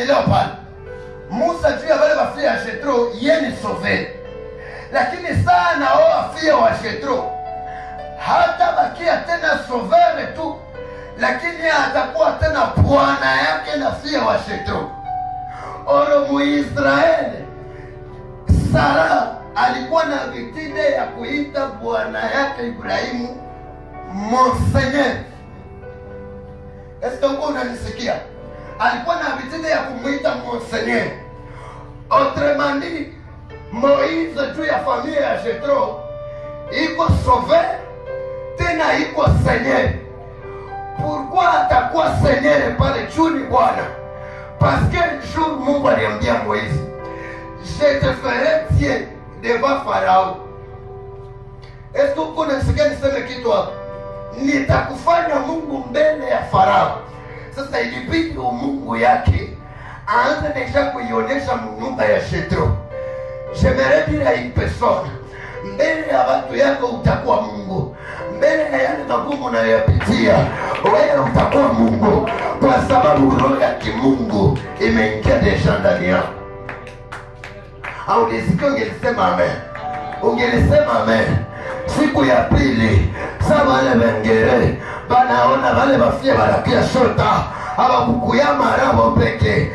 Leo pale Musa juu ya wale bafille ya Jetro, ye ni sauveur, lakini sana oa fille wa Jetro hata bakia tena sauveur tu, lakini atakuwa tena bwana yake na fille wa Jetro. Or Muisraeli Sara alikuwa na habitude ya kuita bwana yake Ibrahimu mon seigneur. Est-ce que uko unanisikia? Alikuwa na habitude ya kumwita mon seigneur. Autrement dit, Moïse juu ya familia ya Jetro iko sauveur, tena iko seigneur. Pourquoi atakuwa seigneur pale juu ni Bwana? Parce que jour Mungu aliambia Moïse, je te ferai Dieu devant Pharaon. Est-ce que uko unasikia niseme kitu hapa? Nitakufanya Mungu mbele ya Farao. Sasa ilibidi Mungu yake aanze déjà kuionyesha nyumba ya Jetro. J'aimerais dire à une personne, mbele ya watu yako utakuwa Mungu, mbele ya yale magumu unayoyapitia wewe utakuwa Mungu, kwa sababu roho ya kimungu imeingia déjà ndani yako. Au nisikie, ungelisema amen, ungelisema amen. Siku ya pili sa wale wengere banaona wale bafille banakia shota abakukuya marabo peke.